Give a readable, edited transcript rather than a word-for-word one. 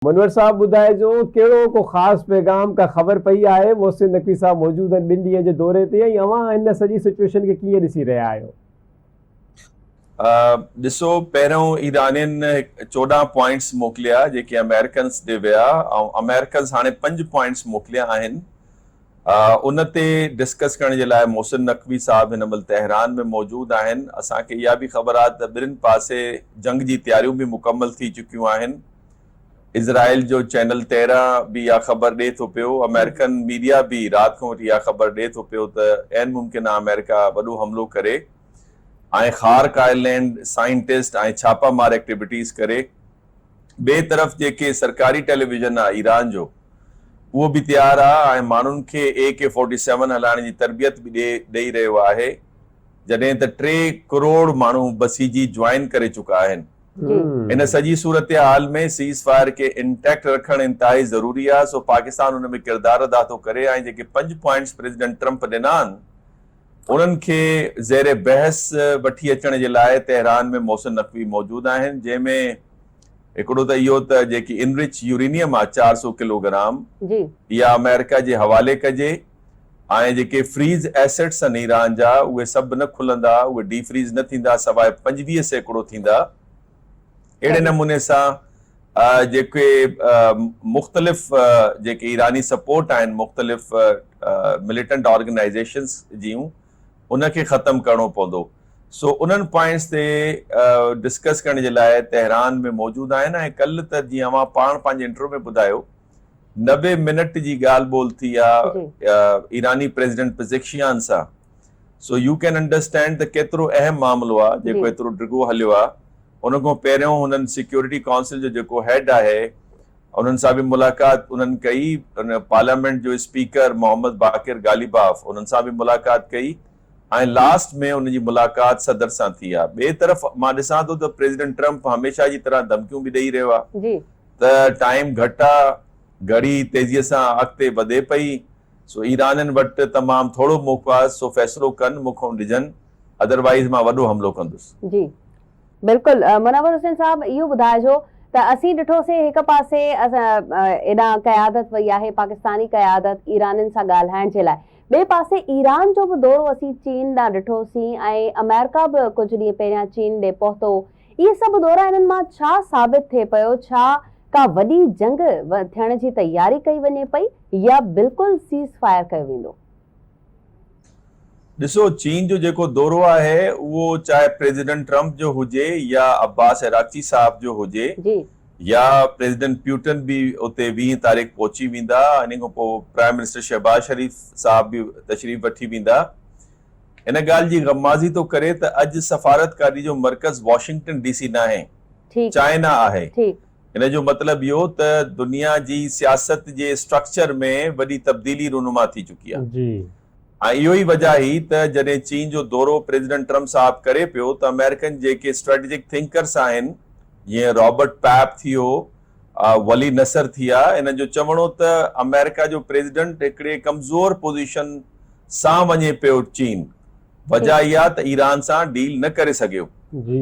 منور صاحب ٻڌائجو ڪهڙو ڪو خاص پيغام ڪا خبر پئي آهي محسن نقوي صاحب موجود آهن ٻن ڏينهن جي دوري تي ۽ اوهان هن سڄي سچوئيشن کي ڪيئن ڏسي رهيا آهيو؟ ڏسو پهريون ايرانين 14 پوائنٽس موڪليا جيڪي آمريڪنس ڏي ويا ۽ آمريڪنس هاڻي 5 پوائنٽس موڪليا آهن ان تي ڊسڪس ڪرڻ جي لاء محسن نقوي صاحب هن مهل تهران ۾ موجود آهن اسان کي اها به خبر آهي ته ٻنهين پاسي جنگ جي تياريون به مڪمل ٿي چڪيون آهن اسرائيل جو چينل 13 به اها خبر ڏئي ٿو پيو، آمريڪن ميڊيا به رات کان وٺي اها خبر ڏئي ٿو پيو ته عين ممڪن آهي آمريڪا وڏو حملو ڪري ۽ خارڪ آئلينڊ سائنٽسٽ ۽ ڇاپا مار ايڪٽيوٽيز ڪري. ٻئي طرف جيڪي سرڪاري ٽيليويزن آهي ايران جو اهو به تيار آهي ۽ ماڻهن کي اي ڪي فورٽي سيون هلائڻ جي تربيت به ڏئي رهيو آهي جڏهن ته 3 ڪروڙ ماڻهو بسيجي جوائن ڪري چڪا آهن. ان سڄي صورتحال ۾ سيز فائر کي انٽيڪٽ رکڻ انتهائي ضروري آهي، سو پاڪستان ان ۾ ڪردار ادا ٿو ڪري ۽ جيڪي 5 پوائنٽس پريزيڊنٽ ٽرمپ ڏنا آهن انهن کي زير بحث وٺي اچڻ جي لاء تهران ۾ محسن نقوي موجود آهن جنهن ۾ هڪڙو ته اهو ته جيڪي انرچ يورينيم آهي 400 ڪلو گرام اها آمريڪا جي حوالي ڪجي ۽ جيڪي فريز ايسيٽس آهن ايران جا اهي سڀ نه کلندا، اهي ڊي فريز نه ٿيندا سواء 25% ٿيندا. اهڙي نموني سان جيڪي مختلف جيڪي ايراني سپورٽ آهن مختلف مليٽنٽ آرگنائيزيشنس جون ان کي ختم ڪرڻو پوندو. سو انهن پوائنٽس تي ڊسڪس ڪرڻ جي لاء تهران ۾ موجود آهن ۽ ڪلهه ته جيئن اوهان پاڻ پنهنجي انٽرويو ۾ ٻڌايو 90 منٽ جي ڳالهه ٻولهه ٿي آ ايراني پريزيڊنٽ پزيڪشيان سان سو يو can understand ته ڪيترو اهم معاملو آ جيڪو ايترو ڊگهو هليو آ ان کان پهريون هنن سيڪيورٽي ڪائونسل جو جيڪو هيڊ آهي انهن سان به ملاقات انهن ڪئي ان پارليامينٽ جو اسپيڪر محمد باقر غاليباف انهن سان به ملاقات ڪئي ۽ لاسٽ ۾ ان جي ملاقات صدر سان ٿي آ ٻئي طرف مان ڏسان ٿو ته پريزيڊنٽ ٽرمپ هميشه جي طرح ڌمڪيون به ڏئي رهيو آ ته ٽائيم گهٽ آ، گهڙي تيزيء سان اڳتي وڌي پئي، سو ايرانين وٽ تمام ٿورو موقعو آ، سو فيصلو ڪن، مون کان ڊڄن، ادروائيز مان وڏو حملو ڪندس. جي بلڪل منور حسين صاحب اهو ٻڌائجو ته اسين ڏٺوسين هڪ پاسي ايڏانهن قيادت وئي آهي پاڪستاني قيادت ايرانين سان ڳالهائڻ جي لاء ٻئي پاسي ايران جو به دورو اسين چين ڏانهن ڏٺوسين ۽ آمريڪا به ڪجهه ڏينهن پهريان چين ڏي پهتو اهي سڀ دورا انهن مان ڇا ثابت ٿئي پيو، ڇا ڪا وڏي جنگ ٿيڻ جي تياري ڪئي وڃي پئي يا بلڪل سيز فائر ڪيو ويندو؟ ڏسو چين جو جيڪو دورو آهي اهو چاهي پريزيڊنٽ ٽرمپ جو هجي يا عباس عراقچي صاحب جو هجي يا پريزيڊنٽ پيوٽن به اتي 20 تاريخ پهچي ويندا انهي کان پوء پرائم منسٽر شهباز شريف صاحب به تشريف وٺي ويندا. ان ڳالهه جي غمازي ٿو ڪري ته اڄ سفارتڪاري جو مرڪز واشنگٽن ڊي سي ناهي، چائنا آهي. ان جو مطلب اهو ته دنيا جي سياست جي اسٽرڪچر ۾ وڏي تبديلي رونما ٿي چڪي آهي ۽ اهو ئي وجه هئي ته جڏهن چين جو دورو پريزيڊنٽ ٽرمپ صاحب ڪري پيو ته آمريڪن جيڪي اسٽريٽجڪ ٿنڪرس آهن جيئن رابرٽ پيپ ٿيو، ولي نصر ٿيا، انهن جو چوڻ هو ته آمريڪا جو پريزيڊنٽ هڪڙي ڪمزور پوزيشن سان وڃي پيو چين، وجه اها ته ايران سان ڊيل نه ڪري سگهيو.